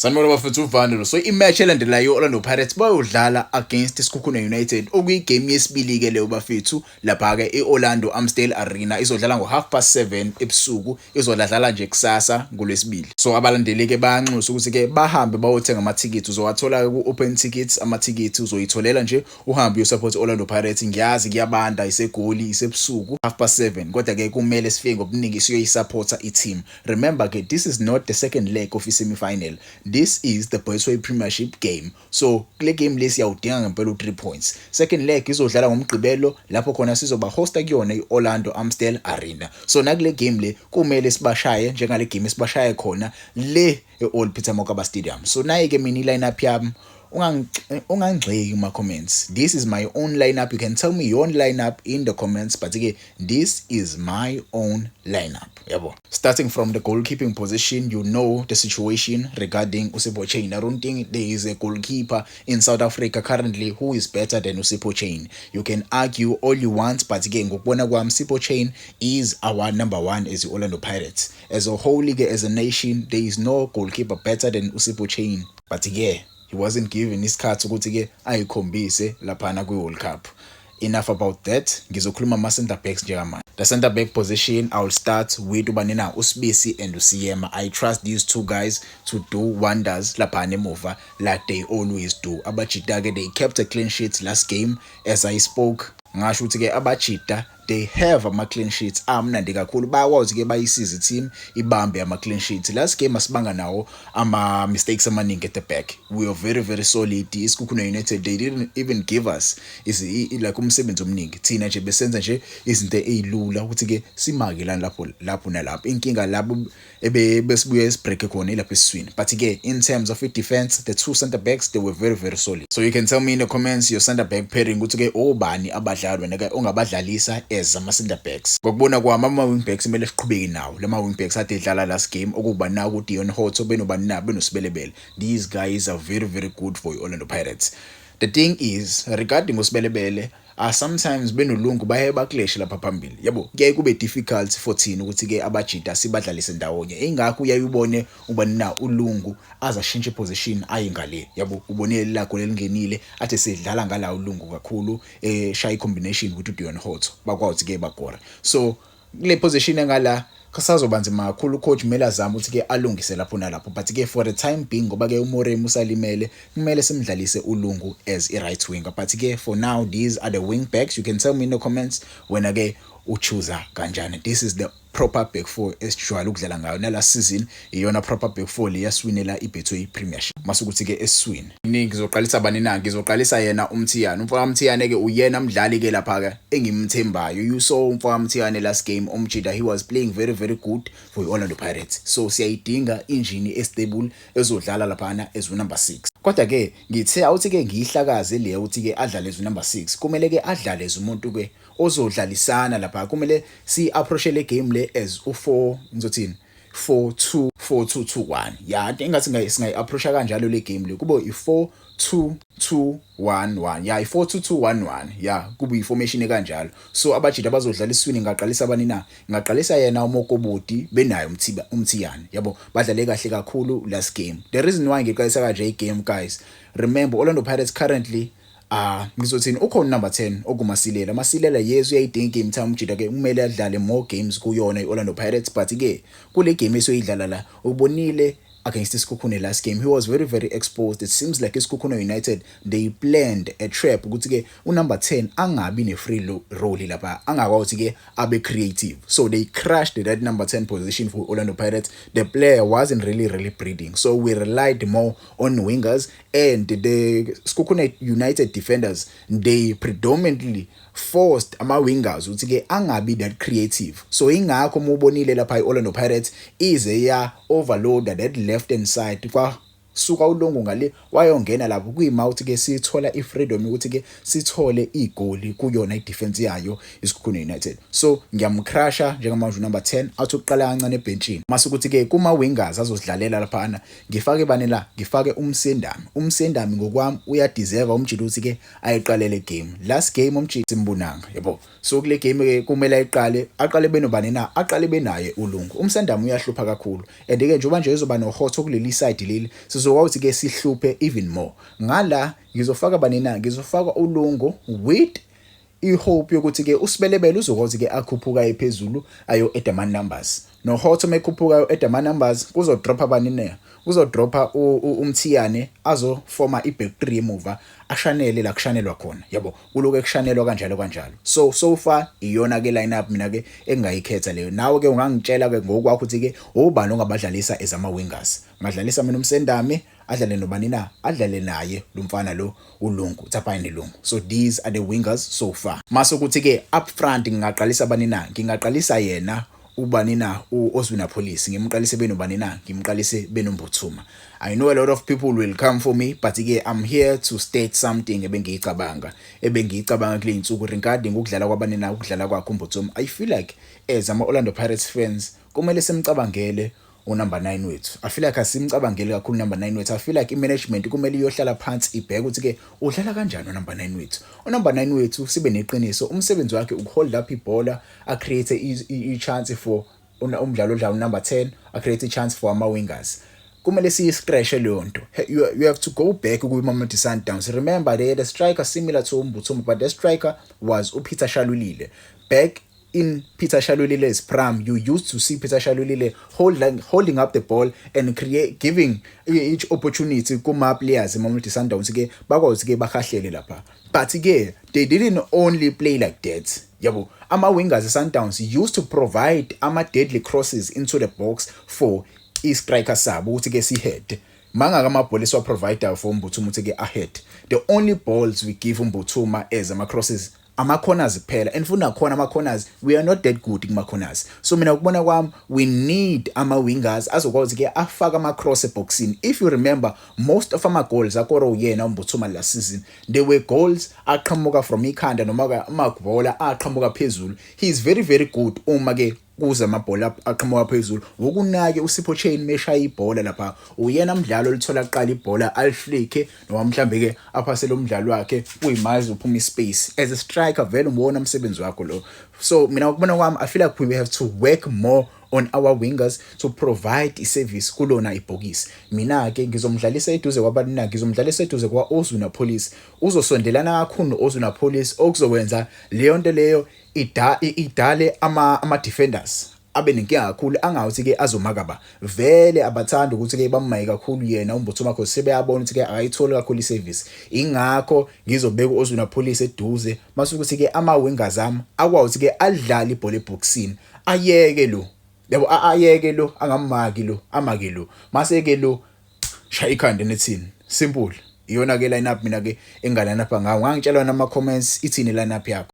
Sanibona bafethu, uVandolo. So i-match elandelayo, Orlando Pirates bayodlala against iSekhukhune United, okuyigame yesibili-ke leyo bafethu, lapha-ke i-Orlando Amstel Arena. Izodlala ngo-7:30 ebusuku, izodlala nje kusasa ngolwesibili. So abalandeli-ke bayanxusa ukuthi-ke bahambe bayothenga amathikithi. Uzowathola-ke ku-Open Tickets amathikithi, uzoyitholela nje, uhambe uyosupport Orlando Pirates. Ngiyazi kuyabanda, iseGoli, isebusuku, 7:30, kodwa-ke kumele sifike ngobuningi siyoyisupporta i-team. Remember-ke, this is not the second leg of i-semi-final, this is the Betway Premiership game. So kule game le siyawudinga ngempela u-3 points. Second leg izodlala ngoMgqibelo, lapho khona sizoba hosta kuyona i-Orlando Amstel Arena. So nakule game le kumele sibashaye njengale game esibashaye khona le e-Old Peter Mokaba Stadium. So nayi-ke mina i-lineup yami, ungangigxeki kuma-comments. This is my own lineup. You can tell me your own lineup in the comments, but ke this is my own lineup, yabo. Starting from the goalkeeping position, you know the situation regarding uSipho Chaine. I don't think there is a goalkeeper in South Africa currently who is better than uSipho Chaine. You can argue all you want, but ke ngokubona kwami, Sipho Chaine is our number one as the Orlando Pirates as a whole. Ke as a nation, there is no goalkeeper better than uSipho Chaine, but ke he wasn't given isikhathi ukuthi-ke ayikhombise laphana kwi-World Cup. Enough about that. Ngizokhuluma ama-center backs njengamanje. The center back position, I will start with ubani na? USibisi and uSiyema. I trust these two guys to do wonders laphana emuva like they always do. Abajita-ke, they kept a clean sheet last game. As I spoke, ngasho ukuthi-ke abajita, they have ama-clean sheets amnandi kakhulu, bayakwazi-ke bayisize i-team ibambe ama-clean sheets. Last game asibanga nawo ama-mistakes amaningi at the back. We are very, very solid. ISekhukhune United, they didn't even give us is like umsebenzi omningi. Thina nje besenza nje izinto ey'lula ukuthi-ke simake lana, lapho lapho nalapho. Inkinga labo besibuye sibreak khona ilapho esiswini, but-ke in terms of i-defense, the two center backs, they were very, very solid. So you can tell me in the comments your center back pairing, ukuthi-ke obani abadlali wena-ke ongabadlalisa as ama-center backs. Ngokubona kwami, ama-wing backs kumele siqhubeke nawo lama wing backs ade edlala last game, okuba na ku-Deon Hotto benobani na benoSebelebele. These guys are very, very good for i-Orlando Pirates. The thing is, regarding uSebelebele, sometimes benoLungu baye baclash lapha phambili, yabo. Kuyaye kube difficult for thina ukuthi-ke abajita sibadlalise ndawonye. Ingakho uyaye ubone ubani na, uLungu aze ashintshe position aye ngale, yabo. Ubonile la goli elingenile, athi sedlala ngala uLungu kakhulu, shaya i-combination with uDeon Hotto, bakwazi ke bakora. So kule position engala kusazoba nzima kakhulu. Coach kumele azame ukuthi-ke alungise lapho nalapho, but-ke for the time being, ngoba-ke uMoremi usalimele, kumele simdlalise uLungu as i-right winger. But-ke for now, these are the wing backs. You can tell me in the comments wena-ke uchoose kanjani. This is the proper back four esijwayele ukudlala ngayo nala season. Iyona proper back four le yasiwinela iBetway Premiership. Masukuthi-ke esiswini ngizoqalisa bani na? Ngizoqalisa yena uMthiyane, umfana kaMthiyane-ke. Uyena mdlali-ke lapha-ke engimthembayo. You saw umfana kaMthiyane last game, umjita, he was playing very, very good for i-Orlando Pirates. So siyayidinga injini estable ezodlala laphana as number 6. Kodwa-ke ngithe awuthi-ke ngiyihlakaze le ukuthi-ke adlale as number 6, kumele-ke adlale as umuntu-ke ozodlalisana lapha. Kumele si-approach le game le as u4, ngizothini, 4 2 4 2 2 1. Ya, engathi singayi-approacha kanjalo le game le, kube i-4 2 2 1 1. Ya, i-4 2 2 1 1. Ya, kube i-formation ekanjalo. So abajita abazodlala iswini, ngaqalisa bani na? Ngaqalisa yena uMokobodi benayo uMthiba, uMthiyane, yabo. Badlale kahle kakhulu last game. The reason why ngiqalisa kanje igame, guys, remember Orlando Pirates currently, ngizothini, ukhona number 10 okuMasilela. Masilela, yes, uyayidinga game time umjita ke, kumele adlale more games kuyona iOrlando Pirates, but ke kule game esoyidlala la, ubonile against iSekhukhune last game, he was very, very exposed. It seems like iSekhukhune United, they planned a trap ukuthi ke unumber 10 angabi ne free role lapha, angakwazi ke abe creative. So they crushed that number 10 position for Orlando Pirates. The player wasn't really, really breathing, so we relied more on wingers, and the Sekhukhune United defenders, they predominantly forced ama wingers ukuthi ke angabi that creative. So ingakho uma ubonile lapha, iOrlando Pirates ize ya overload that left hand side, kwa suka uLungu ngale wayongena lapho, kuyima ukuthi ke sithola ifreedom ukuthi ke sithole igoli kuyona idefense yayo iSekhukhune United. So ngiyamcrasha njengamanje number 10, athi ukuqala kancane ebenchini. Mase ukuthi ke kuma wingers azosidlalela laphana, ngifake bani la? Ngifake uMsendami. UMsendami ngokwami uyadeserve umjita ukuthi ke ayiqalele game. Last game umjita simbonanga, yabo. So kule game ke kumele ayiqale, aqale benobani na? Aqale benaye uLungu. UMsendami uyahlupha kakhulu, and ke njengoba nje ezoba noHotto kuleli side leli, Sizokwazi ke sihluphe even more. Ngala ngizofaka bani na? Ngizofaka uLungu with i-hope yokuthi ke uSibelebele uzokwazi ke akhuphuka ephezulu ayo add ama numbers. NoHotto mekhuphuka ayo add ama numbers, kuzodropa bani na? Kuzodropa uMthiyane azoforma i-back three emuva, ashanele la kushanelwa khona, yabo, kuloku ekushanelwa kanjalo kanjalo. So far iyona ke line up mina ke engingayikhetha leyo. Nawe ke ungangitshela ke ngokwakho ukuthi ke ubani ongabadlalisa as ama wingers. Ngadlalisa mina uMsendami, adlale nobani na? Adlale naye lo mfana lo uLungu, Tapine Lungu. So these are the wingers so far. Mase ukuthi ke up front ngingaqalisa bani na? Ngingaqalisa yena ubani na, uOswin Appollis. Ngimqalise benobani na? Ngimqalise benoMbuthuma. I know a lot of people will come for me, but ke I'm here to state something ebengiyicabanga kule insuku regarding ukudlala kwabani na, ukudlala kwakhe uMbuthuma. I feel like as ama Orlando Pirates fans kumele simcabangele unumber 9 wethu. I feel like asimcabangeli kakhulu number 9 wethu. I feel like i-management kumele iyohlala phansi ibheke ukuthi ke udlala kanjani unumber 9 wethu. Unumber 9 wethu, sibe neqiniso, umsebenzi wakhe ukuhold up ibhola, a-create i-chance for umdlalo odlala unumber 10, a-create i-chance for ama wingers. Kumele siyi-scratch leyo nto. You have to go back kwi-Mamelodi Sundowns. Remember, they had a striker similar to uMbuthuma, but the striker was uPeter Shalulile. Back in Peter Shalulile's prime, you used to see Peter Shalulile holding up the ball and create giving each opportunity kuma players eMamelodi Sundowns ke bakwazi ke bakhahlele lapha. But ke they didn't only play like that. Yabo, ama wingers eSundowns used to provide ama deadly crosses into the box for i-striker sabo ukuthi ke si-head. Mangaka amabhola esiwa-provide for uMbuthuma ukuthi ke ahead? The only balls we give uMbuthuma as ama crosses, ama corners kuphela, and futhi nakhona ama corners, we are not that good kuma corners. So mina ukubona kwami, we need ama wingers azokwazi ke afaka ama cross eboxini. If you remember, most of ama goals akoro uyena uMbuthuma last season, they were goals aqhamuka from ikhanda noma amabhola aqhamuka phezulu. He is very, very good uma ke kuze amabhola aqhamuka phezulu. Ukunake uSipho Chaine meshaya ibhola lapha, uyena mdlalo olithola kuqala ibhola, aliflicke noma mhlambe ke aphasele umdlalo wakhe, kuyimazi uphuma ispace. As a striker vele umbona umsebenzi wakho lo. So mina ukubona kwami, I feel like we have to work more on our wingers to provide iservice kulona ibhokisi. Mina ke ngizomdlalisa eduze kwabantu na? Ngizomdlalisa eduze kwa Oswin Appollis. Uzosondelana kakhulu no-Oswin Appollis, okuzokwenza leyo nto leyo idale ama defenders abe nenkinga kakhulu, angawuthi ke azomaka ba vele abathanda ukuthi ke bammaye kakhulu yena uMbuthuma, cause sebeyabona ukuthi ke akayitholi kakhulu iservice. Ingakho ngizobeka uOswin Appollis eduze, mase ukuthi ke ama wingers ami akwazi ke adlale ibhola eboxini, ayeke lo, yabo, ayeke lo, angamaki lo, amake lo, mase ke lo shaya ikhanda nethini. Simple. Iyona ke line up mina ke engaline up ngawo. Ngangitshela nama comments, ithini line up yakho?